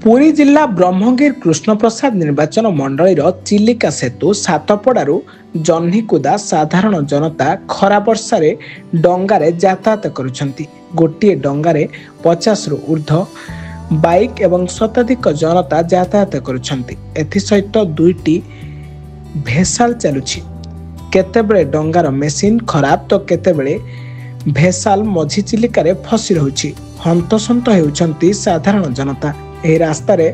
ପୁରୀ ଜିଲ୍ଲା ବ୍ରହ୍ମଗିରି କୃଷ୍ଣପ୍ରସାଦ ନିର୍ବାଚନ ମଣ୍ଡଳୀର ଚିଲିକା ସେତୁ ସାତପଡ଼ାରୁ ଜହ୍ନିକୁଦା ସାଧାରଣ ଜନତା ଖରା ବର୍ଷାରେ ଡଙ୍ଗାରେ ଯାତାୟାତ କରୁଛନ୍ତି। ଗୋଟିଏ ଡଙ୍ଗାରେ 50ରୁ ଉର୍ଦ୍ଧ୍ୱ ବାଇକ୍ ଏବଂ ଶତାଧିକ ଜନତା ଯାତାୟାତ କରୁଛନ୍ତି। ଏଥିସହିତ 2ଟି ଭେସାଲ ଚାଲୁଛି। କେତେବେଳେ ଡଙ୍ଗାର ମେସିନ୍ ଖରାପ ତ କେତେବେଳେ ଭେସାଲ ମଝି ଚିଲିକାରେ ଫସି ରହୁଛି। ହନ୍ତସନ୍ତ ହେଉଛନ୍ତି ସାଧାରଣ ଜନତା। ଏହି ରାସ୍ତାରେ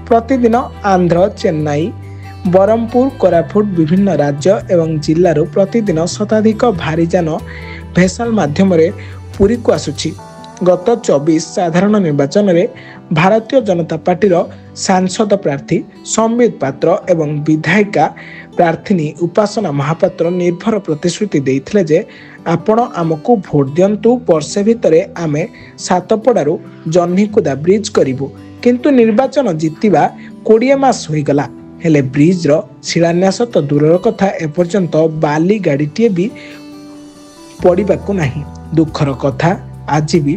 ପ୍ରତିଦିନ ଆନ୍ଧ୍ର, ଚେନ୍ନାଇ, ବ୍ରହ୍ମପୁର, କୋରାପୁଟ ବିଭିନ୍ନ ରାଜ୍ୟ ଏବଂ ଜିଲ୍ଲାରୁ ପ୍ରତିଦିନ ଶତାଧିକ ଭାରୀଯାନ ଭେସାଲ ମାଧ୍ୟମରେ ପୁରୀକୁ ଆସୁଛି। ଗତ 24 ସାଧାରଣ ନିର୍ବାଚନରେ ଭାରତୀୟ ଜନତା ପାର୍ଟିର ସାଂସଦ ପ୍ରାର୍ଥୀ ସମ୍ବିତ ପାତ୍ର ଏବଂ ବିଧାୟିକା ପ୍ରାର୍ଥିନୀ ଉପାସନା ମହାପାତ୍ର ନିର୍ଭର ପ୍ରତିଶ୍ରୁତି ଦେଇଥିଲେ ଯେ ଆପଣ ଆମକୁ ଭୋଟ ଦିଅନ୍ତୁ, ବର୍ଷେ ଭିତରେ ଆମେ ସାତପଡ଼ାରୁ ଜହ୍ନିକୁଦା ବ୍ରିଜ୍ କରିବୁ। କିନ୍ତୁ ନିର୍ବାଚନ ଜିତିବା 20 ମାସ ହୋଇଗଲା, ହେଲେ ବ୍ରିଜ୍ର ଶିଳାନ୍ୟାସ ତ ଦୂରର କଥା, ଏପର୍ଯ୍ୟନ୍ତ ବାଲି ଗାଡ଼ିଟିଏ ବି ପଡ଼ିବାକୁ ନାହିଁ। ଦୁଃଖର କଥା, ଆଜି ବି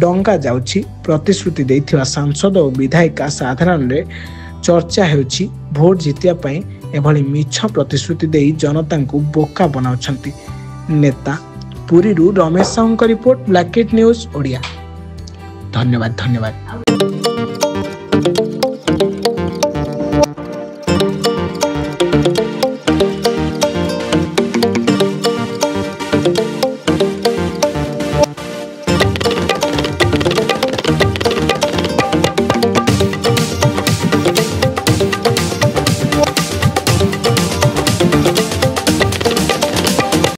ଡଙ୍ଗା ଯାଉଛି। ପ୍ରତିଶ୍ରୁତି ଦେଇଥିବା ସାଂସଦ ଓ ବିଧାୟିକା ସାଧାରଣରେ ଚର୍ଚ୍ଚା ହେଉଛି, ଭୋଟ ଜିତିବା ପାଇଁ ଏଭଳି ମିଛ ପ୍ରତିଶ୍ରୁତି ଦେଇ ଜନତାଙ୍କୁ ବୋକା ବନାଉଛନ୍ତି ନେତା। ପୁରୀରୁ ରମେଶ ସାହୁଙ୍କ ରିପୋର୍ଟ, ବ୍ଲାକେଟ୍ ନ୍ୟୁଜ୍ ଓଡ଼ିଆ। ଧନ୍ୟବାଦ, ଧନ୍ୟବାଦ।